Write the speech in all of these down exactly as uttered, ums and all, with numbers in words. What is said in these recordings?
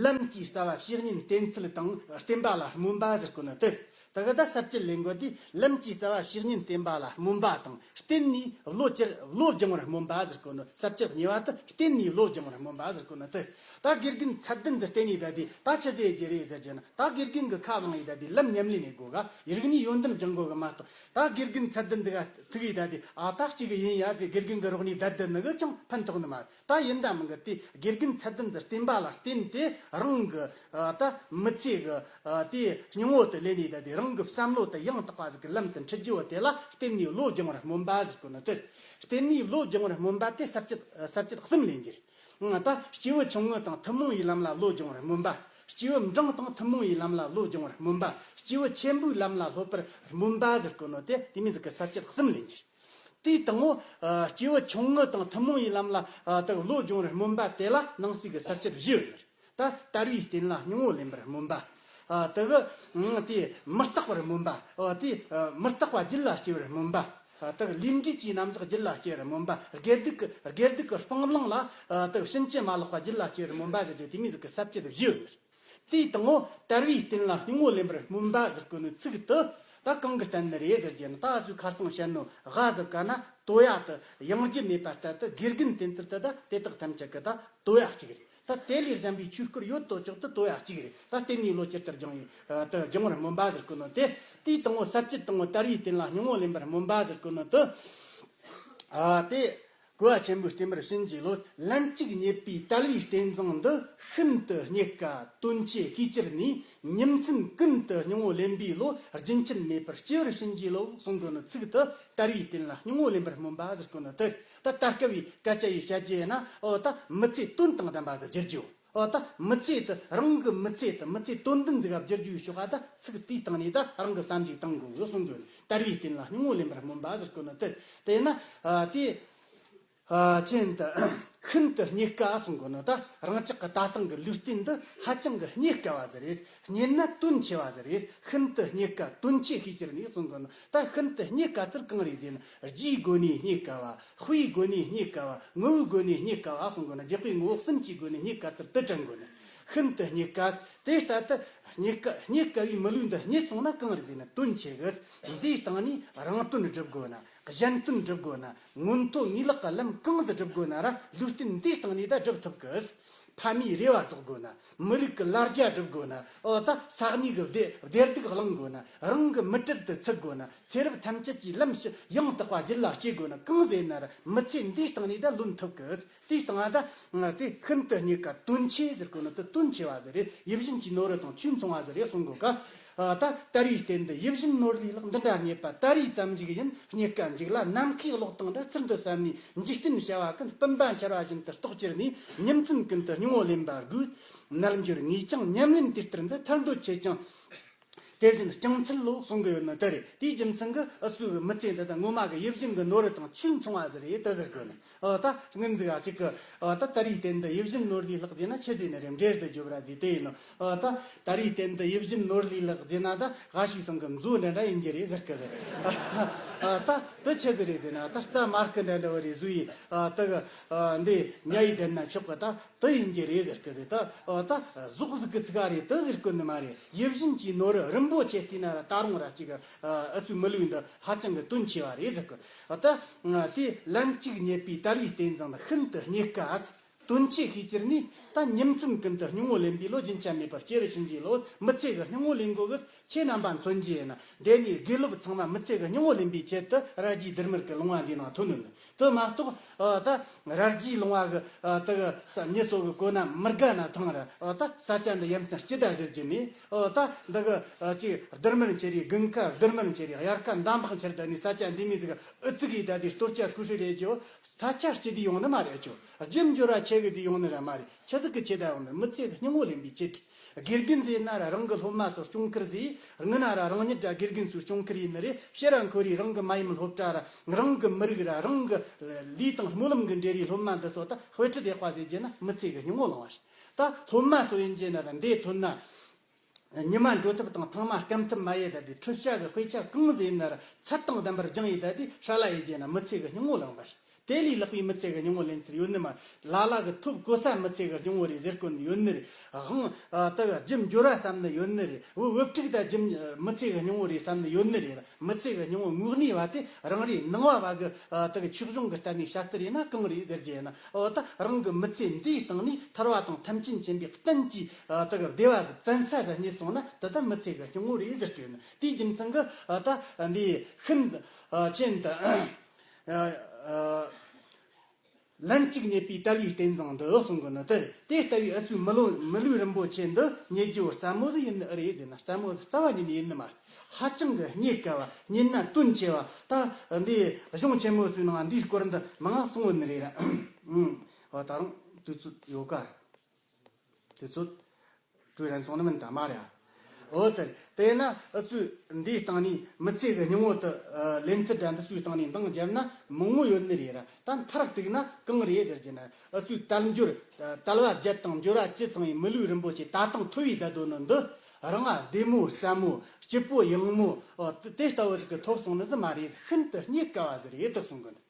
ལམ་གྱི་རྩ་བ་བཤེས་གཉེན་བསྟེན་ཚུལ་དང་བསྟེན་པ་ལ་སྨོན་པ་ཟེར་གོ་ནི་དེ། ད་གི་ད་ས་བཅད་ལེན་དགོས་དུས། ལམ་གྱི་རྩ་བ་བཤེས་གཉེན་བསྟེན་པ་ལ་སྨོན་པ་དང་བསྟེན་ནས་བློ་ཅི་བློ་སྦྱང་བར་སྨོན་པ་ཟེར་གོ་ནི། ས་བཅད་གཉིས་པ་དེ་བསྟེན་ནས་བློ་སྦྱང་བར་སྨོན་པ་ཟེར་གོ་ནི་དེ། ད་དགེ་རྒན་ཚད་ལྡན་ཟིག་བསྟེན་ནས་ད་དེ་ད་ཆི་ཟིག་ཡེད་རྒྱུ་རེད་ཟེར་རྒྱུ་ན། ད་དགེ་རྒན་གི་ཁ་བླངས་ཡས་ད་དེ་ལམ་ཉམས་ལེན་ཡེད་དགོས་ག། རིག་གནས་ཡོན་ཏན་སྦྱང་དགོས་གི་མ་གཏོགས། ད་དགེ་རྒན་ཚད་ལྡན་ཟིག་ག་ཐུག་ཡས་ད་དེ། ཨ། ད་གཅིག་གི་ཡིན་ཡ་ཟེར་དགེ་རྒན་གི་རོགས་ནས་བསྡད་བསྡད་ནི་གིས་ཅང་ཕན་ཐོགས་ནི་མ་རེད། ད་ཡིན་ད་མིན་གི་དེ་དགེ་རྒན་ཚད་ལྡན་ཟིག་བསྟེན་པ་ལ་བརྟེན་ཏེ་རང་གི། ཨ། ད་མི་ཚེ་གི། ཨ། དེ་སྙིང་བོ་དེ་ལེན་ནས་ད་དེ་རང་གི་བསམ་བློ་དེ་ཡང་དག་པ་ཟིག་གི་ལམ་དུ་འཁྲིད་རྒྱུ་བོ་དེ་ལ་བརྟེན་ནས་བློ་སྦྱང་བར་སྨོན་པ་ཟེར་གོ་ནི་དེ། བརྟེན་ནས་བློ་སྦྱང་བར་སྨོན་པ་དེ་ས་བཅད། ས་བཅད་གསུམ་ལེན་རྒྱུ་རེད། ད་སྐྱེས་བུ་ཆུང་ངུ་དང་ཐུན་མོང་བའི་ལམ་ལ་བློ་སྦྱོང་བར་སྨོན་པ། སྐྱེས་བུ་འབྲིང་དང་ཐུན་མོང་བའི་ལམ་ལ་བློ་སྦྱོང་བར་སྨོན་པ། སྐྱེས་བུ་ཆེན་པོའི་ལམ་ལ་སློབ་པར་སྨོན་པ་ཟེར་གོ་ནོ་དེ། དེ་མོ་ཟིག་གི་ས་བཅད་གསུམ་ལེན་རྒྱུ་རེད། དེའི་སྟེང་ངོ་། ཨ། སྐྱེས་བུ་ཆུང་ངུ་དང་ཐུན་མོང་བའི་ལམ་ལ། ཨ། དག་བློ་སྦྱོང་བར་སྨོན་པ་དེ་ལ་ནང་གསེས་ཀྱི་ས་བཅད་བཞི་ཡོད་ནི་རེད། ད་དལ་བའི་རྟེན་ལ་སྙིང་བོ་ལེན་པར་སྨོན་པ། ཨ། དེ་གི། ཨང་། དེ་མི་རྟག་པར་སྨོན་པ། ཨ། དེ། ཨ། མི་རྟག་པ་རྒྱུད་ལ་སྐྱེ་བར་སྨོན་པ། ཨ། དེ་གི་ལས་འབྲས་ཀྱི་རྣམ་གཞག་རྒྱུད་ལ་སྐྱེ་བར་སྨོན་པ། དགེ་སྡིག་གི། དགེ་སྡིག་གི་སྤང་བླང་ལ། ཨ། དེ་གི་ཕྱིན་ཅི་མ་ལོག་པ་རྒྱུད་ལ་སྐྱེ་བར་སྨོན་པ་ཟེར་རྒྱུ་དེ་མོ་ཟིག་གི་ས་བཅད་བཞི་ཡོད་ནི་རེད། དེའི་སྟེང་ངོ་། དལ་བའི་རྟེན་ལ་སྙིང་བོ་ལེན་པར་སྨོན་པ་ཟེར་གོ་ནོ་ཚིག་དེ། ད་གང་གིས་བསྟན་ནི་རེད་ཟེར་རྒྱུ་ན། ད་སུས་ཁ་སང་བཤད་ནོ་ག་ཟིག་ག་ན་དོ་ཡ་དེ་ཡང་རྒྱུ་མེད་པ་ལྟར་དུ། དགེ་རྒན་བསྟེན་ཚུལ་དེ་ད་དེ་དག་ཐམས་ཅད་ཀྱི་ད་དོ་ཡ་གཅིག་རེད། ད་དེ་ལས་གཞན་པའི་ཆོས་སྐོར་ཡོད་དོ་ཅོག་ཏུ་དོ་ཡ་གཅིག་རེད། ད་བརྟེན་ནས་བློ་ཇི་ལྟར་སྦྱང་ཡིན། ཨ། དེ་སྦྱང་བར་སྨོན་པ་ཟེར་གོ་ནོ་དེ། དེའི་སྟེང་ངོ་ས་བཅད་སྟེང་ངོ་དལ་བའི་རྟེན་ལ་སྙིང་བོ་ལེན་པར་སྨོན་པ་ཟེར་གོ་ནོ་དེ། ཨ། དེ་གོ་བ་ཆེན་པོས་བསྟན་པར་བྱིན་གྱིས་རློབས། ལན་གཅིག་རྙེད་པའི་དལ་བའི་རྟེན་བཟང་འདི། ཤིན་ཏུ་རྙེད་དཀའ་དོན་ཆེ་ཤས་ཅིར་ནུས། ཉིན་མཚན་ཀུན་ཏུ་སྙིང་བོ་ལེན་པའི་བློ། རྒྱུན་ཆད་མེད་པར་སྐྱེ་བར་བྱིན་གྱིས་རློབས་གསུང་གོ་ནོ་ཚིག་དེ། དལ་བའི་རྟེན་ལ་སྙིང་བོ་ལེན་པར་སྨོན་པ་ཟེར་གོ་ནོ་དེ། ད་ད་སྐབས་བའི་སྐད་ཆ་ཡིས་བཤད་རྒྱུ་ཡིན་ན། ཨོ། ད་མི་ཚེ་དོན་དང་ལྡན་པ་ཟིག་བསྒྱུར་རྒྱུ། ཨོ། ད་མི་ཚེ་དེ། རང་གི་མི་ཚེ་དེ་མི་ཚེ་དོན་ལྡན་ཟིག་ག་བསྒྱུར་རྒྱུའི་ཕྱོགས་ག་ད་ཚིག་དེའི་སྟེང་ནས་ད་རང་གི་བསམ་གཞིག་གཏང་དགོས་གི་གསུང་གོ་ནོ། དལ་བའི་རྟེན་ལ་སྙིང་བོ་ལེན་པར་སྨོན་པ་ཟེར་གོ་ནོ་དེ། དེས་ན། ཨ། དེ། ཨ། ཅི་ཡིན་ད། ཤིན་ཏུ་རྙེད་དཀའ་གསུང་གོ་ནོ། ད་རང་ཅག་གི་ད་ཐེངས་གི་ལུས་རྟེན་འདི་ཧ་ཅང་གི་རྙེད་དཀའ་བ་ཟིག་རེད། རྙེད་ན་དོན་ཆེ་བ་ཟིག་རེད། ཤིན་ཏུ་རྙེད་དཀའ་དོན་ཆེ་ཤས་ཅིར་ནུས་གསུང་གོ་ནོ། ད་ཤིན་ཏུ་རྙེད་དཀའ་ཚུལ་གང་རེད་ཟེར་ན། རྒྱུའི་སྒོ་ནས་རྙེད་དཀའ་བ། དཔེའི་སྒོ་ནས་རྙེད་དཀའ་བ། ངོ་བོའི་སྒོ་ནས་རྙེད་དཀའ་བ་གསུང་གོ་ནོ། རྒྱུ་དཔེ་ངོ་བོ་གསུམ་གྱི་སྒོ་ནས་རྙེད་དཀའ་ཚུལ་དེ་དྲན་གོ་ནོ། ཤིན་ཏུ་རྙེད་དཀའ། དེ་ལྟར་དུ་རྙེད་དཀའ། རྙེད་དཀའ་བའི་མི་ལུས་འདི་རྙེད་སོང་ན་གང་རེད་ཟེར་ན། དོན་ཆེ་གི། འདིའི་སྟེང་ནས་རང་དོན་སྒྲུབ་དགོས་ན། གཞན་དོན་སྒྲུབ་དགོས་ན། མངོན་མཐོ་ངེས་ལེགས་ཀྱི་ལམ་གང་ཟིག་སྒྲུབ་དགོས་ན་ར། ལུས་རྟེན་འདིའི་སྟེང་ནས་ད་སྒྲུབ་ཐུབ་གི། ཕ་མའི་རེ་བ་རྫོགས་དགོས་ན། མི་རིགས་ཀྱི་ལ་རྒྱ་སྒྲུབ་དགོས་ན། ཨོ། ད་ས་གནས་ཀྱི་བདེ་བདེ་སྡུག་གླེང་དགོས་ན། རང་གི་མི་གྲལ་དུ་ཚུད་དགོས་ན། ཚེ་རབས་ཐམས་ཅད་ཀྱི་ལམ་ཡང་དག་པ་རྒྱུད་ལ་སྐྱེ་དགོས་ན། གང་ཟེར་ན་ར་མི་ཚེ་འདིའི་སྟེང་ནས་ད་ལོན་ཐུབ་གི། དེའི་སྟེང་ང་ད་དེ་ཤིན་ཏུ་རྙེད་དཀའ་དོན་ཆེ་ཟེར་གོ་ནོ་དེ། དོན་ཆེ་བ་ཟིག་རེད། ཡིད་བཞིན་གྱི་ནོར་བུ་དང་ཆོས་མཚུངས་པ་ཟིག་རེད་གསུང་གོ་ག། ཨ། ད་དལ་བའི་རྟེན་འདི་ཡིད་བཞིན་ནོར་ལས་ལྷག་འདི་འདྲ་རྙེད་པ། ད་རེས་ཙམ་ཞིག་ཡིན་རྙེད་དཀའ་འཇིག་ལ། ནམ་མཁའི་གློག་དང་འདྲ་ཚུལ་འདི་བསམ་ནས། འཇིག་རྟེན་བྱ་བ་ཀུན་སྤུན་པ་འཆར་བ་བཞིན་དུ་རྟོགས་གྱུར་ནས། ཉིན་མཚན་ཀུན་ཏུ་སྙིང་བོ་ལེན་པ་དགོས། རྣལ་འབྱོར་ངས་ཀྱང་ཉམས་ལེན་དེ་ལྟར་མཛད། ཐར་འདོད་ཆེ་ཀྱང་དེ་བཞིན་བསྐྱང་འཚལ་ལོ་གསུང་གི་ཡོད་ནི་དེ་རེད། དེའི་རྒྱུ་མཚན་གྱིས་འུ་ཚོའི་མི་ཚེ་འདི་དང་ངོ་མ་གི་ཡིད་བཞིན་གྱི་ནོར་བུ་དང་ཆོས་མཚུངས་པ་ཟིག་རེད་དེ་ཟེར་གོ་ནི། ཨོ། ད་སྔོན་ཟིག་ག་ཅིག་གི། ཨོ། ད་དལ་བའི་རྟེན་འདི་ཡིད་བཞིན་ནོར་ལས་ལྷག་ཟེར་ན་ཆི་ཟེར་ནི་རེད། འགྲེལ་ཟིག་རྒྱོབ་ར་ཟིག་དེ་ཡིན་ནོ། ཨོ། ད་དལ་བའི་རྟེན་འདི་ཡིད་བཞིན་ནོར་ལས་ལྷག་ཟེར་ན། ད་ག་ཤུལ་ཚང་གི་མཛོ་འདྲ་འདྲ་ཡིན་རྒྱུ་རེད་ཟེར་གི་རེད། ཨོ། ད་དེ་ཆི་ཟིག་རེད་ཟེར་ན། ད་རྩྭ་མར་ཁུ་འདྲ་འདྲ་བོ་རེ་བཟོས་ཡི། ཨོ། ད་གི། ཨོ། འདི་ཉལ་ཡི་བསྡད་ན་ཆོག་གི། ད་དེ་ཡིན་རྒྱུ་རེད་ཟེར་གི་རེད། ད། ཨོ། ད་ཟོག་ཟིག་གི་ཚིག་ག་རེད་དེ་ཟེར་གོ་ནི་མ་རེད། ཡིད་བཞིན་གྱི་ནོར་བུ་རིན་པོ་ཆེ་བལྟས་ན་ར་ད་རུང་ར་ཅིག་གི། ཨ། འུ་ཚོའི་མི་ལུས་འདི་ཧ་ཅང་གི་དོན་ཆེ་བ་རེད་ཟེར་གི། ཨ། ད་དེ་ལན་གཅིག་རྙེད་པའི་དལ་བའི་རྟེན་བཟང་ནི། ཤིན་ཏུ་རྙེད་དཀའ་དོན་ཆེ་ཤས་ཅིར་ནུས། ད་ཉིན་མཚན་ཀུན་ཏུ་སྙིང་བོ་ལེན་པའི་བློ། རྒྱུན་ཆད་མེད་པར་སྐྱེ་བར་བྱིན་གྱིས་རློབས། མི་ཚེ་གི་སྙིང་བོ་ལེན་དགོས་གི། ཁྱེད་རྣམ་པ་མཚོན་རྒྱུ་ཡིན་ན། འདི་ནས་དགེ་སློབ་ཚང་མ་མི་ཚེ་གི་སྙིང་བོ་ལེན་པའི་ཆེད་དུ་ར་རྒྱའི་སྡེར་མར་གི་ལུང་བ་འདིའི་ནང་ཐོན་ནོ་ནི། དེ་མ་གཏོགས། ཨ། ད་ར་རྒྱའི་ལུང་བ་གི། ཨ། དེ་གི་ས་མྱི་སོ་གི་གོ་ན་མི་དགའ་ན་ཐང་ར། ཨ། ད་ས་ཆ་འདི་ཡ་མཚན་སྐྱིད་ད་ཟེར་རྒྱུ་མེད། ཨ། ད་འདི་གི། ཨ། ཅིག་སྡེར་མར་འཁྱེར་རེ། དགུན་ཁ་སྡེར་མར་འཁྱེར་རེ། དབྱར་ཁ་འདམ་བག་འཁྱེར་བསྡད་ནས་ས་ཆ་འདི་མོ་ཟིག་གི་ཨུ་ཚུགས་ཡས་ད་དེ་སྟོར་ཆ་ཁུ་ཧྲི་རེད་ཅོ། ས་ཆ་སྐྱིད་དུས་ཡོང་ནི་མ་རེད་ཅོ། རྒྱུ་འབྱོར་བ་ཆེ་གི་དུས་ཡོང་ནི་ར་མ་རེད། ཆི་ཟིག་གི་ཆེད་ད་ཡོང་ནི། མི་ཚེ་གི་སྙིང་བོ་ལེན་པའི་ཆེད། དགེ་རྒན་ཟེར་ན་ར་རང་གི་སློབ་མ་ཚོ་སྐྱོང་ཁུར་ཟིག། སྔོན་ན་ར་རང་ཉིད་ར་དགེ་རྒན་ཚོའི་སྐྱོང་ཁུར་ཡིན་ནི་རེད། ཕྱིར་ར་འཁོར་རེ་རང་གི་མ་ཡུམ་སློབ་གྲྭ་ར། རང་གི་མི་རིགས་ར། རང་གི་ལུས་དང་སྨོན་ལམ་གི་འབྲེལ་བའི་སློབ་མ་འདི་ཚོ་ད་དཔེ་ཁྲིད་ཡག་པ་ཟིག་བྱས་ན་མི་ཚེ་གི་སྙིང་བོ་ལོངས་པ་རེད། ད་སློབ་མ་ཚོ་ཡིན་རྒྱུ་ན་ར་འདི་ཐོན་ན། ཉི་མ་འགྲོ་ཐབས་དང་ཐང་མ་སྐམ་ཐབས་མ་ཡེད་ད་དེ། འཕྲུལ་ཆས་གི་དཔེ་ཆ་གང་ཟིག་ཡིན་ན་ར་ཚད་དང་ལྡན་པར་སྦྱངས་ཡས་ད་དེ་ཧྲ་ལ་ཡེད་རྒྱུ་ན་མི་ཚེ་གི་སྙིང་བོ་ལོངས་པ་རེད། དེ་ལས་ལྷག་པའི་མི་ཚེ་གི་སྙིང་བོ་ལེན་ཚུལ་ཡོད་ནི་མ། ལ་ལ་གི་ཐོབ་གོ་ས་མི་ཚེ་གི་སྙིང་བོ་རེད་ཟེར་གོ་ནི་ཡོད་ནི་རེད། དབང་ཨ་ད་གི་རྒྱུ་འབྱོར་བ་བསམ་ནི་ཡོད་ནི་རེད། བུ་བུ་ཕྲུག་ད་རྒྱུ་མི་ཚེ་གི་སྙིང་བོ་རེད་བསམ་ནི་ཡོད་ནི་རེད། མི་ཚེ་གི་སྙིང་བོ་དངོས་གནས་བ་དེ་རང་རེའི་ནང་བ་བ་གི་ཨ་ད་གི་ཆོས་གཞུང་གི་ལྟ་ནས་བཤད་ཚུལ་ཡིན་ན་གང་རེད་ཟེར་རྒྱུ་ཡིན་ན། འོ་ད་རང་གི་མི་ཚེ་འདིའི་སྟེང་ནས་ཐར་བ་དང་ཐམས་ཅད་མཁྱེན་པའི་གཏན་གྱི་ཨ་ད་གི་བདེ་བ་ཟིག་བཙན་ས་ཟིག་རྙེད་སོང་ན། དེ་ད་མི་ཚེ་གི་སྙིང་བོ་རེད་ཟེར་གི་ཡོད་ནི། དེའི་རྒྱུ་མཚན་གི་ཨ་ད་འདི་ཤིན་ཨ་ཆེན་དུ་ཨ་ཨ་ལན་གཅིག་རྙེད་པའི་དལ་བའི་རྟེན་བཟང་འདི་གསུང་གི་ནི་དེ་རེད། དེ་ལྟ་བུའི་ཨུ་ཚུགས་མི་ལོ་མི་ལུས་རིན་པོ་ཆེ་འདི་རྙེད་རྒྱུ་རྩ་མོ་ཟིག་ཡིན་ནི་ཨེ་རེད་ཟེར་ན། རྩ་མོ་རྩ་བ་ཉིད་ནས་ཡིན་ནི་མ་རེད། ཧ་ཅང་གི་རྙེད་དཀའ་བ། རྙེད་ན་དོན་ཆེ་བ། ད་འདི་གཞུང་ཆེན་མོ་ཚོའི་ནང་འདིའི་སྐོར་འདི་མང་ང་གསུང་ཡོད་ནི་རེད་ར། ཨུམ། འོ་ད་རུང་དུས་ཚོད་ཡོད་ཀ། དུས་ཚོད་བྲོས་རན་སོང་ནི་མིན་ད་མ་རེད། འོ་དེ་དེ་ན་ཨུ་ཚུགས་འདིའི་སྟེང་ནས་མི་ཚེ་གི་སྙིང་བོ་དེ་ཨ་ལེན་ཚུལ་འདྲ་འདི་ཚོའི་སྟེང་ནས་འདང་བརྒྱབ་ན་མང་བོ་ཡོད་ནི་རེད་ར། ད་མཐར་གཏུགས་ན་གང་རེད་ཟེར་རྒྱུ་ན། ཨུ་ཚུགས་དལ་འབྱོར་དལ་བ་བརྒྱད་དང་འབྱོར་བ་བཅུ་ཚང་བའི་མི་ལུས་རིན་པོ་ཆེ་ད་ཐེངས་ཐོབ་བའི་བསྡད་དོ་ནི་འདི། རང་ང་བདེ་མོ་རྩ་མོ་སྐྱིད་པོ་ཡངས་མོ། འོ་དེ་དེ་ལྟ་བུ་ཟིག་གི་ཐོབ་སོང་ནི་ཟིག་མ་རེད། ཤིན་ཏུ་རྙེད་དཀའ་བ་ཟིག་རེད་དེ་གསུང་གི་ནི།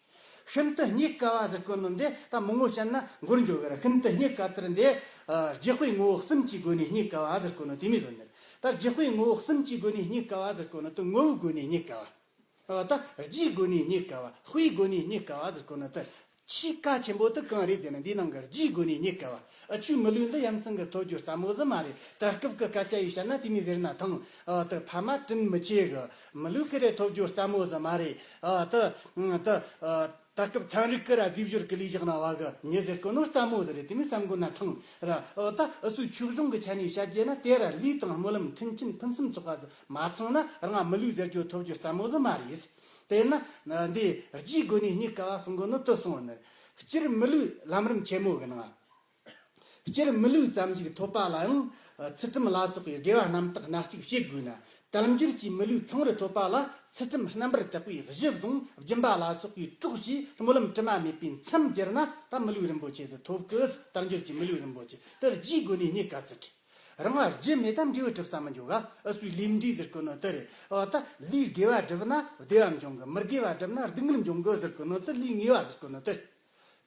ཤིན་ཏུ་རྙེད་དཀའ་བ་ཟེར་གོ་ནོ་འདི་ད་མང་བོ་བཤད་ན་འགོར་འགྱོ་གི་ར། ཤིན་ཏུ་རྙེད་དཀའ་ཚུལ་འདི། ཨ། རྒྱུ་དཔེ་ངོ་བོ་གསུམ་གྱི་སྒོ་ནས་རྙེད་དཀའ་བ་ཟེར་གོ་ནོ་དེ་མོ་ཟིག་ནི། ད་རྒྱུ་དཔེ་ངོ་བོ་གསུམ་གྱི་སྒོ་ནས་རྙེད་དཀའ་བ་ཟེར་གོ་ནོ་དེ་ངོ་བོའི་སྒོ་ནས་རྙེད་དཀའ་བ། ཨ། ད་རྒྱུའི་སྒོ་ནས་རྙེད་དཀའ་བ། དཔེའི་སྒོ་ནས་རྙེད་དཀའ་བ་ཟེར་གོ་ནོ་དེ། ཆེས་གལ་ཆེན་པོ་དེ་གང་རེད་ཟེར་ན། འདིའི་ནང་གི་རྒྱུའི་སྒོ་ནས་རྙེད་དཀའ་བ། ཨ། ཆོས་མི་ལུས་འདི་ཡ་མཚན་གི་ཐོབ་རྒྱུ་སླ་མོ་ཟིག་མ་རེད། ད་སྐབས་ཀྱི་སྐད་ཆ་ཡིས་བཤད་ན་དེ་མོ་ཟེར་ན་ཐང་། ཨ། དེ་ཕ་མ་དྲིན་མི་ཆེ་གི། མི་ལུས་ཀི་རེ་ཐོབ་རྒྱུ་སླ་མོ་ཟིག་མ་རེད། ཨ། ད་ད་ཨ། ད་སྐབས་ཚན་རིག་གི་ར་རྫས་སྦྱོར་གི་ལས་བཞག་ན་བ་གི་མྱི་ཟེར་གོ་ནོ་སླ་མོ་ཟིག་རེད། དེ་མོ་བསམ་གོ་ན་ཐང་ར། ཨ། ད་ཨུ་ཚུགས་ཆོས་གཞུང་གི་ཆ་ནས་བཤད་རྒྱུ་ན། དེ་ར་ལུས་དང་སྨོན་ལམ་མཐུན་རྐྱེན་ཕུན་སུམ་ཚོགས་པ་ཟིག་མ་ཚང་ན་རང་ང་མི་ལུས་ཟེར་རྒྱུ་ཐོབ་རྒྱུ་སླ་མོ་ཟིག་མ་རེད། དེས་ན་འདི་རྒྱུའི་སྒོ་ནས་རྙེད་དཀའ་བ་གསུང་གོ་ནོ་དེ་གསུང་ནི། སྤྱིར་མི་ལུས་ལམ་རིམ་ཆེན་མོ་གི་ནང་། སྤྱིར་མི་ལུས་ཙམ་ཞིག་ཐོབ་པ་ལའང་ཚུལ་ཁྲིམས་ལ་སོགས་པའི་དགེ་བ་རྣམ་དག་སྣ་གཅིག་བྱེད་དགོས་ན། དལ་འབྱོར་གྱི་མི་ལུས་ཚང་བར་ཐོབ་པ་ལ་ཚུལ་ཁྲིམས་རྣམ་པར་དག་པའི་གཞི་བཟུང་། སྦྱིན་པ་ལ་སོགས་པའི་གྲོགས་བྱས། སྨོན་ལམ་དྲི་མ་མེད་པའི་མཚམས་སྦྱར་ན་ད་མི་ལུས་རིན་པོ་ཆེ་ཟིག་ཐོབ་གི། དལ་འབྱོར་གྱི་མི་ལུས་རིན་པོ་ཆེ་དེ་རྒྱུའི་སྒོ་ནས་རྙེད་དཀའ་ཚུལ་ཁྲིམས། རང་ང་རྒྱུ་མེད་ད་འབྲས་བུ་གྲུབ་ས་མི་འགྱོ་ག། ཨུ་ཚུགས་ལས་འབྲས་ཟེར་གོ་ནོ་དེ་རེད། འོ་ད་ལས་དགེ་བ་བསྒྲུབས་ན་བདེ་བ་འབྱུང་གི། མི་དགེ་བ་བསྒྲུབས་ན་སྡུག་བསྔལ་འབྱུང་གི་ཟེར་གོ་ནོ་དེ། ལས་ངེས་པ་ཟེར་གོ་ནོ་དེ།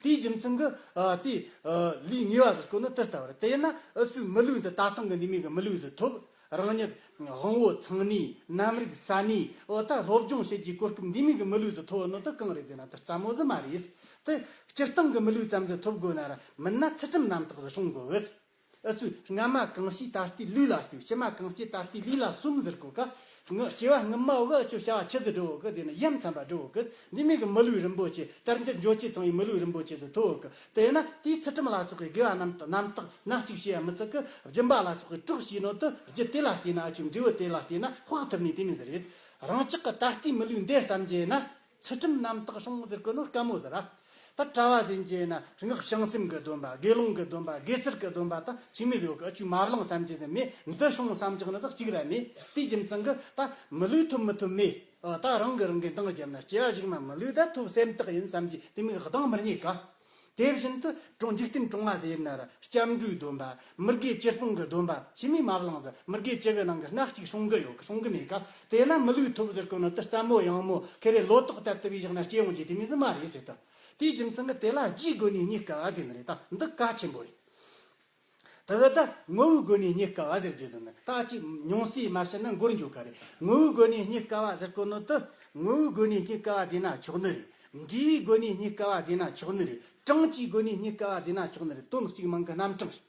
དེའི་རྒྱུ་མཚན་གི། ཨ། དེ། ཨ། ལས་ངེས་པ་ཟེར་གོ་ནོ་དེ་ལྟ་བུ་རེད། དེས་ན་ཨུ་ཚུགས་མི་ལུས་འདི་ད་ཐེངས་གི་འདི་མོ་གི་མི་ལུས་ཟིག་ཐོབ། རང་ཉིད་དབང་པོ་ཚང་ནས། རྣམ་རིག་གསལ་ནས། འོ་ད་སློབ་སྦྱོང་བྱེད་རྒྱུའི་གོ་སྐབས་འདི་མོ་གི་མི་ལུས་ཟིག་ཐོབ་ནོ་དེ་གང་རེད་ཟེར་ན། དེ་སླ་མོ་ཟིག་མ་རེད། དེ་སྤྱིར་བཏང་གི་མི་ལུས་ཙམ་ཟིག་ཐོབ་དགོས་ན་ར། མིན་ན་ཚུལ་ཁྲིམས་རྣམ་དག་ཟིག་སྲུང་དགོས། ཨུ་ཚུགས་སྔ་མ་གང་བྱས་ད་ལྟའི་ལུས་ལ་ལྟོས། ཕྱི་མ་གང་སྐྱེས་ད་ལྟའི་ལུས་ལ་སོམས་ཟེར་གོ་ག། སྔ་སྐྱེ་བ་སྔ་མ་བོ་གི་ཨུ་ཚུགས་བྱ་བ་ཆི་ཟིག་སྒྲུབ་བོ་གི་ཟེར་ན། ཡ་མཚན་པ་སྒྲུབ་བོ་གི། འདི་མོ་གི་མི་ལུས་རིན་པོ་ཆེ། དལ་འབྱོར་འབྱོར་བཅུ་ཚང་བའི་མི་ལུས་རིན་པོ་ཆེ་ཟིག་ཐོབ་བོ་གི། དེས་ན་དེའི་ཚུལ་ཁྲིམས་ལ་སོགས་པའི་དགེ་བ་རྣམ་དག་རྣམ་དག་སྣ་གཅིག་བྱས་ཡ་མི་ཚད་གི། སྦྱིན་པ་ལ་སོགས་པའི་གྲོགས་བྱས་ནོ་དེ། རྒྱུ་དེ་ལ་བལྟས་ན། ཨུ་ཚུགས་འབྲས་བུ་དེ་ལ་བལྟས་ན་དཔག་ཐུབ་ནི་དེ་མོ་ཟིག་རེད། རང་ཅག་གི་ད་ལྟའི་མི་ལུས་འདི་བསམ་རྒྱུ་ན། ཚུལ་ཁྲིམས་རྣམ་དག་སྲུང་ཟེར་གོ་ནོ་དཀའ་མོ་ཟིག་ར། ད་གྲྭ་བ་ཟེར་རྒྱུ་ན་སྔགས་བྱང་སེམས་གི་སྡོམ་པ། དགེ་སློང་གི་སྡོམ་པ། དགེ་ཚུལ་གི་སྡོམ་པ། ད་ཆི་མོ་ཟིག་ཡོད་གི། ཨུ་ཚུགས་མ་བླངས་བསམ་རྒྱུ་ཟིག་མེད། འདི་སྲུང་བསམ་རྒྱུ་ནི་ཟིག་གཅིག་ར་མེད། དེའི་རྒྱུ་མཚན་གི་ད་མི་ལུས་ཐོབ་མི་ཐོབ་མེད། ཨ། ད་རང་གིས་རང་གི་འདང་བརྒྱབ་ན། སྐྱེ་བ་གཞུག་མ་མི་ལུས་ད་ཐོབ་སེམས་ཐག་ཡིན་བསམ་རྒྱུ་དེ་མོ་གི་གདེང་མི་རྙེད་ག། དེ་བཞིན་དུ་གྲོང་། འཇིག་རྟེན་གྲོང་བ་ཟེར་ན་ར། སྐྱབས་འགྲོའི་སྡོམ་པ། མི་དགེ་བཅུ་སྤོང་གི་སྡོམ་པ་ཆི་མོ་མ་བླངས་ཟིག། མི་དགེ་བཅུ་གི་ནང་གི་སྣ་གཅིག་སྲུང་གི་ཡོད་གི། སྲུང་གི་མེད་ག། དེས་ན་མི་ལུས་ཐོབ་ཟེར་གོ་ནོ་དེ་སླ་མོ་ཡང་མོ་ཁེ་རེ་ལོ་ཏོག་ལྟར་དུ་བའི་བཞག་ན་སྐྱེ་ཡོང་རྒྱུ་དེ་མོ་ཟིག་མ་རེད་ཟེར་ད། དེའི་རྒྱུ་མཚན་གི་དེ་ལ་རྒྱུའི་སྒོ་ནས་རྙེད་དཀའ་བ་ཟེར་ནི་རེད། ད་འདི་གལ་ཆེན་པོ་རེད། དེ་གི་ད་ངོ་བོའི་སྒོ་ནས་རྙེད་དཀའ་བ་ཟེར་རྒྱུ་ཟེར་ནི། ད་ཅིག་ཉུང་ཟད་མ་བཤད་ན་འགོར་འགྱོ་ག་རེད། ངོ་བོའི་སྒོ་ནས་རྙེད་དཀའ་བ་ཟེར་གོ་ནོ་དེ། ངོ་བོའི་སྒོ་ནས་རྙེད་དཀའ་བ་ཟེར་ན་ཆོག་ནི་རེད། འབྲས་བུའི་སྒོ་ནས་རྙེད་དཀའ་བ་ཟེར་ན་ཆོག་ནི་རེད། གྲངས་ཀྱི་སྒོ་ནས་རྙེད་དཀའ་བ་ཟེར་ན་ཆོག་ནི་རེད། དོན་གཅིག་མིང་གི་རྣམ་གྲངས།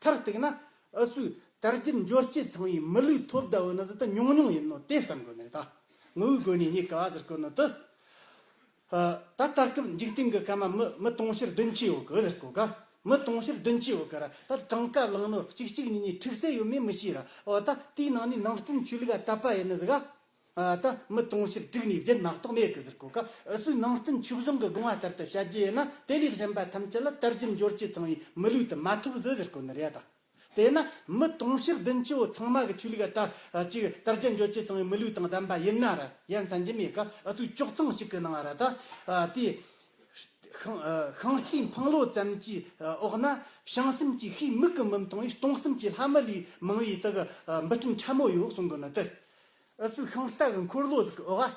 མཐར་གཏུགས་ན། ཨུ་ཚུགས་དལ་འབྱོར་འབྱོར་བཅུ་ཚང་བའི་མི་ལུས་ཐོབ་བསྡད་ཡོད་ནི་ཟིག་ད་ཉུང་ཉུང་ཡིན་ནོ་དེ་བསམ་དགོས་ནི་རེད། ད་ངོ་བོའི་སྒོ་ནས་རྙེད་དཀའ་བ་ཟེར་གོ་ནོ་དེ། ཨ། ད་ད་སྐབས་འཇིག་རྟེན་གི་ཁམས་མི་མི་དུང་ཕྱུར་བདུན་ཅུ་ཡོད་གི་ཟེར་གོ་ག། མི་དུང་ཕྱུར་བདུན་ཅུ་ཡོད་གི་ར། ད་གྲངས་ཀ་བླངས་ནོ་གཅིག་གཅིག་གཉིས་གཉིས་ཁྲིག་སེ་ཡོད་མེད་མི་ཤེས་ར། འོ་ད་དེའི་ནང་ནས་ནང་བསྟན་ཆོས་ལུགས་ལ་དད་པ་ཡིན་ནི་ཟིག་ག། ཨ། ད་མི་དུང་ཕྱུར་དྲུག་ནས་བརྒྱད་མ་གཏོགས་མེད་གི་ཟེར་གོ་ག། ཨུ་ཚུགས་ནང་བསྟན་ཆོས་གཞུང་གི་དགོངས་པ་ལྟར་དུ་བཤད་རྒྱུ་ཡིན་ན། དེ་ལས་གཞན་པ་ཐམས་ཅད་ལ་དལ་འབྱོར་འབྱོར་བཅུ་ཚང་བའི་མི་ལུས་དེ་མ་ཐོབ་ཟིག་ཟེར་གོ་ནི་རེད་ད། དེས་ན་མི་དུང་ཕྱུར་བདུན་ཅུ་བོ་ཚང་མ་གི་ཆོས་ལུགས་ད་ཅིག་དལ་འབྱོར་འབྱོར་བཅུ་ཚང་བའི་མི་ལུས་དང་ལྡན་པ་ཡིན་ན་ར་ཡ་མཚན་རྒྱུ་མེད་ཀ། ཨུ་ཚུགས་ཅོག་ཚང་ཞིག་གི་ནང་ར་ད། ཨ། དེ་ཤིང་ཤིང་རྩའི་འཕང་ལོ་ཙམ་གྱི་འོག་ན། བྱང་སེམས་ཀྱི་ཤེས་མིག་གིས་མི་མཐོང་བའི་སྟོང་སེམས་ཀྱི་ལྷ་མི་ལས་མང་བའི་དག་འབུམ་ཕྲག་ཕྲ་མོ་ཡོད་གསུང་གི་ནི་དེ། ཨུ་ཚུགས་ཤིང་རྟ་གི་འཁོར་ལོ་ཟིག་གི་འོག་ག།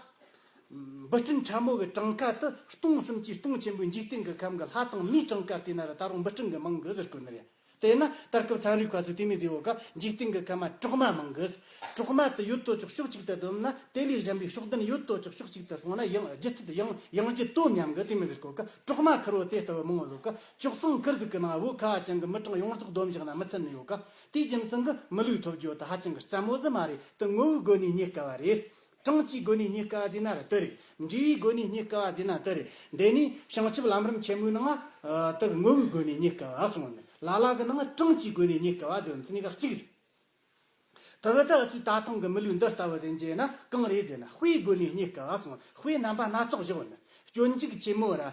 འབུ་སྲིན་ཕྲ་མོ་གི་གྲངས་ཀ་དེ་སྟོང་གསུམ་གྱི་སྟོང་ཆེན་པོའི་འཇིག་རྟེན་གྱི་ཁམས་ཀྱི་ལྷ་དང་མིའི་གྲངས་ཀ་བལྟས་ན་ར་ད་རུང་འབུ་སྲིན་གྱི་མང་གི་ཟེར་གོ་ནི་རེད། དེས་ན་ད་སྐབས་ཚན་རིག་པ་ཚོས་དེ་མོ་ཟེར་ཡོད་ཀ། འཇིག་རྟེན་གྱི་ཁམས་མ་གྲོག་མ་མང་གི། གྲོག་མ་དེ་ཡོད་དོ་ཅོག་ཕྱོགས་གཅིག་ཏུ་བསྡོམས་ན། དེ་ལས་གཞན་པའི་ཕྱོགས་བདུན་ཡོད་དོ་ཅོག་ཕྱོགས་གཅིག་ཏུ་སོང་ན་ཡང་ལྗིད་ཚད་ཡང་ཡང་ལྗིད་དོ་མཉམ་གི། དེ་མོ་ཟེར་གོ་ཀ། གྲོག་མ་ཁེར་བོ་དེ་ལྟ་བུ་མང་བོ་ཡོད་ཀ། ཅོག་ཚང་ཁེར་ཟིག་གི་ནང་བོད་ཁ་བ་ཅན་གྱི་མི་གྲངས་ཡོངས་རྫོགས་བསྡོམས་བཞག་ན་མི་ཚད་ནི་ཡོད་ཀ། དེའི་རྒྱུ་མཚན་གྱིས་མི་ལུས་ཐོབ་རྒྱུ་དེ་ཧ་ཅང་གི་སླ་མོ་ཟིག་མ་རེད། དེ་ངོ་བོའི་སྒོ་ནས་རྙེད་དཀའ་བ་རེད། གྲངས་ཀྱི་སྒོ་ནས་རྙེད་དཀའ་བ་ཟེར་ན་ར་དེ་རེད། འབྲས་བུའི་སྒོ་ནས་རྙེད་དཀའ་བ་ཟེར་ན་དེ་རེད། འདི་ནི་བྱང་ཆུབ་ལམ་རིམ་ཆེན་མོའི་ནང་ང་དེ་ངོ་བོའི་སྒོ་ནས་རྙེད་དཀའ་བ་གསུངས་ནི། ལ་ལ་གི་ནང་ང་གྲངས་ཀྱི་སྒོ་ནས་རྙེད་དཀའ་བ་ཟེར་ནི་དེ་གཉིས་ཀ་གཅིག་རེད། དེ་གི་ད་སུས་ད་ཐེངས་གི་མི་ལུས་འདི་ལྟ་བུ་ཟེར་རྒྱུ་ན་གང་རེད་ཟེར་ན། དཔེའི་སྒོ་ནས་རྙེད་དཀའ་བ་གསུངས། དཔེ་རྣམ་པ་སྣ་ཚོགས་བཞག་ནི། སྤྱོད་འཇུག་ཆེན་མོ་ར། ཨ།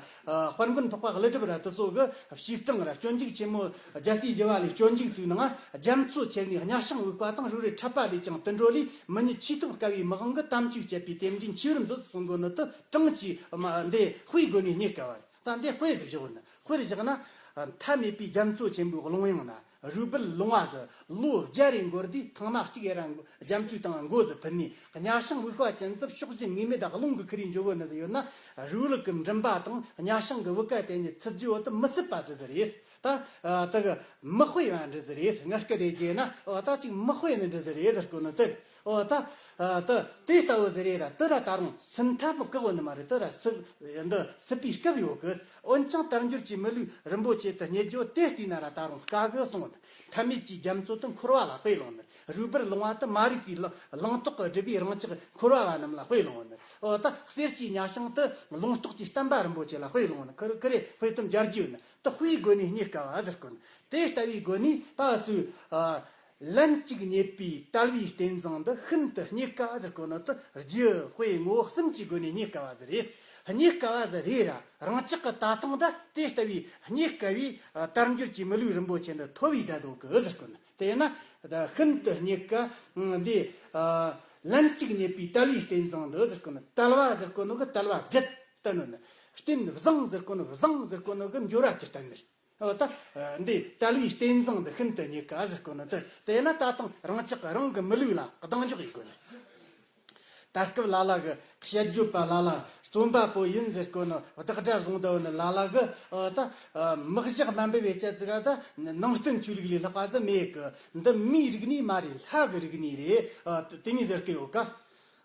དཔལ་མགོན་འཕགས་པ་ཀླུ་སྒྲུབ་ར་དེ་ཚོ་གི་བྱས་སྟངས་ར། སྤྱོད་འཇུག་ཆེན་མོ་རྒྱལ་སྲས་ཞི་བ་ལྷའི་སྤྱོད་འཇུག་ཚོའི་ནང་ང་རྒྱ་མཚོ་ཆེ་ནས་གཉའ་ཤིང་འུག་པ་དང་། རུ་རེ་འཁྲབ་པ་ལས་ཀྱང་དུད་འགྲོ་ལས། མི་ཉིད་ཆོས་ཐོབ་དཀའ་བའི་མི་དབང་གིས། དམ་ཆོས་སྤྱད་པའི་རྟེན་འབྲེལ་མཆེ་བར་མཛོད་གསུང་གོ་ནི་དེ་གྲངས་ཀྱི་མ་འདི་དཔེའི་སྒོ་ནས་རྙེད་དཀའ་བ་རེད། ད་འདི་དཔེ་ཟིག་བཞག་ནི། དཔེར་བཞག་ན། མཐའ་མེད་པའི་རྒྱ་མཚོ་ཆེན་པོའི་ཀླུང་དབྱངས་ན། རུས་སྦལ་ལུང་བ་ཟིག་ལོ་བརྒྱ་རེ་འགོར་དུས། ཐེངས་མ་གཅིག་ཡ་ར་རྒྱ་མཚོའི་སྟེང་མགོ་ཟིག་ཕུད་ནས། གཉའ་ཤིང་འུག་པ་ཅན་ཟིག་ཕྱོགས་བཞི་ངེས་མེད་དང་རླུང་གིས་ཁུར་རེ་འགྱོ་གོ་ནི་ཟིག་ཡོད་ན། རུས་སྦལ་གི་མགྲིན་པ་དང་གཉའ་ཤིང་གི་འུག་པ་དེ་གཉིས་ཚུད་རྒྱུ་བོ་དེ་མི་སྲིད་པ་འདྲ་ཟིག་རེད། ད་ཨ་དེ་གི་མི་དཔེ་བ་འདྲ་ཟིག་རེད། ངའི་སྐད་དེ་བརྗེས་ན། འོ་ད་ཅིག་མི་དཔེ་ནི་འདྲ་ཟིག་རེད་ཟེར་གོ་ནི་དེ། འོ་ད་ཨ་དེ་དེ་ལྟ་བུ་ཟིག་རེད་ར། དེ་ར་ད་རུང་སྲིད་ཐབས་བཀག་གོ་ནི་མ་རེད། དེ་ར་སྲིད་འདི་སྲིད་པའི་སྐབས་ཡོད་གི། འོན་ཀྱང་དལ་འབྱོར་གྱི་མི་ལུས་རིན་པོ་ཆེ་དེ་རྙེད་རྒྱུ་དེ་བལྟས་ན་ར་ད་རུང་དཀའ་གི་གསུངས། མཐའ་མེད་ཀྱི་རྒྱ་མཚོ་དེ་འཁོར་བ་ལ་དཔེ་ལོངས་ནི། རུས་སྦལ་ལུང་བ་དེ་མ་རིག་པའི་ལང་ལང་སྟག་གིས་བསྒྲིབས་པའི་རང་ཅག་འཁོར་བ་བ་རྣམས་ལ་དཔེ་ལོངས་ནི། འོ་ད་གསེར་གྱི་གཉའ་ཤིང་དེ་ལུང་རྟོགས་ཀྱི་བསྟན་པ་རིན་པོ་ཆེ་ལ་དཔེ་ལོངས་ནི། ཁི་རེ་ཁི་རེ་དཔེ་དེ་འཇལ་རྒྱུ་ཡོད་ནི། དེ་དཔེའི་སྒོ་ནས་རྙེད་དཀའ་བ་ཟེར་གོ་ནི། དེ་ལྟ་བུའི་སྒོ་ནས་ད་སུས། ཨ། ལན་གཅིག་རྙེད་པའི་དལ་བའི་རྟེན་བཟང་འདི། ཤིན་ཏུ་རྙེད་དཀའ་ཟེར་གོ་ནོ་དེ་རྒྱུ་དཔེ་ངོ་བོ་གསུམ་གྱི་སྒོ་ནས་རྙེད་དཀའ་བ་ཟིག་རེད། རྙེད་དཀའ་བ་ཟིག་རེད་ར། རང་ཅག་གི་ད་ཐེངས་ད་དེ་ལྟ་བུའི་རྙེད་དཀའ་བའི། ཨ། དལ་འབྱོར་གྱི་མི་ལུས་རིན་པོ་ཆེ་འདི་ཐོབ་བས་བསྡད་འདུག་གི་ཟེར་གོ་ནོ། དེས་ན་ད་ཤིན་ཏུ་རྙེད་དཀའ་འདི། ཨ། ལན་གཅིག་རྙེད་པའི་དལ་བའི་རྟེན་བཟང་འདི་ཟེར་གོ་ནོ། དལ་བ་ཟེར་གོ་ནོ་གི་དལ་བ་བརྒྱད་བསྟན་ནོ་ནི། རྟེན་བཟང་ཟེར་གོ་ནོ། བཟང་ཟེར་གོ་ནོ་གི་འབྱོར་བ་བཅུ་བསྟན་ནི། འོ་ད་འདི་དལ་བའི་རྟེན་བཟང་འདི་ཤིན་ཏུ་རྙེད་དཀའ་ཟེར་གོ་ནི་དེ། དེས་ན་ད་ཐེངས་རང་ཅག་རང་གི་མི་ལུས་ལ་གདེང་འཇོག་ཡེད་དགོས་ནི། ད་སྐབས་ལ་ལ་གི་བཤད་རྒྱུད་པ་ལ་ལ་རྩོམ་པ་པོ་ཡིན་ཟེར་གོ་ནི། བདག་སྒྲ་བཟུང་བསྡད་ནི་ལ་ལ་གི། འོ་ད་མི་བཞག་སྨན་པའི་བེད་སྤྱད་ཟིག་ག་ད་ནང་བསྟན་ཆོས་ལུགས་ལས་ལྷག་པ་ཟིག་མེད་གི། འདི་མིའི་རིག་གནས་མ་རེད། ལྷ་གི་རིག་གནས་རེད། འོ་དེ་མོ་ཟེར་གི་ཡོད་ཀ།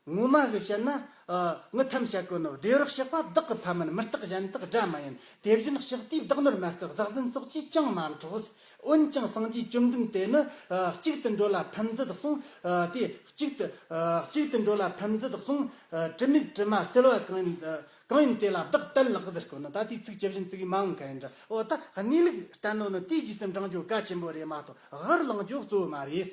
ངོ་མ་གི་བཤད་ན། ཨ། ངི་ཐམས་ཅད་གོ་ནོ། བདེ་བར་གཤེགས་པ་བདག་གི་ཕ་མིན། མི་རྟག་གཞན་དག་དགྲ་མ་ཡིན། དེ་བཞིན་གཤེགས་དུས་བདག་ནོར་མ་བརྩི། བཟའ་ཟན་སོགས་ཀྱིས་ཅང་མ་འཕྲོགས། འོན་ཀྱང་སངས་རྒྱས་བཅོམ་ལྡན་འདས་ནི། ཨ། གཅིག་ཏུ་འགྲོ་ལ་ཕན་མཛད་གསུངས། ཨ། དེ་གཅིག་ཏུ། ཨ། གཅིག་ཏུ་འགྲོ་ལ་ཕན་མཛད་གསུངས། ཨ། དྲི་མེད་དྲི་མ་སེལ་བ་གང་ཡིན། ཨ། གང་ཡིན་དེ་ལ་བདག་གཏན་ལགས་ཟེར་གོ་ནོ། ད་དེའི་ཚིག་ཇི་བཞིན་ཙིག་གེ་མ་འོང་མཁན་ཡིན་འདྲ། འོ་ད་གནས་ལུགས་བསྟན་ནོ་ནི་དེའི་རྗེས་སུ་འབྲང་རྒྱུ་གལ་ཆེན་པོ་རེད་མ་གཏོགས་ཧར་ལངས་རྒྱུ་གཙོ་བོ་མ་རེད།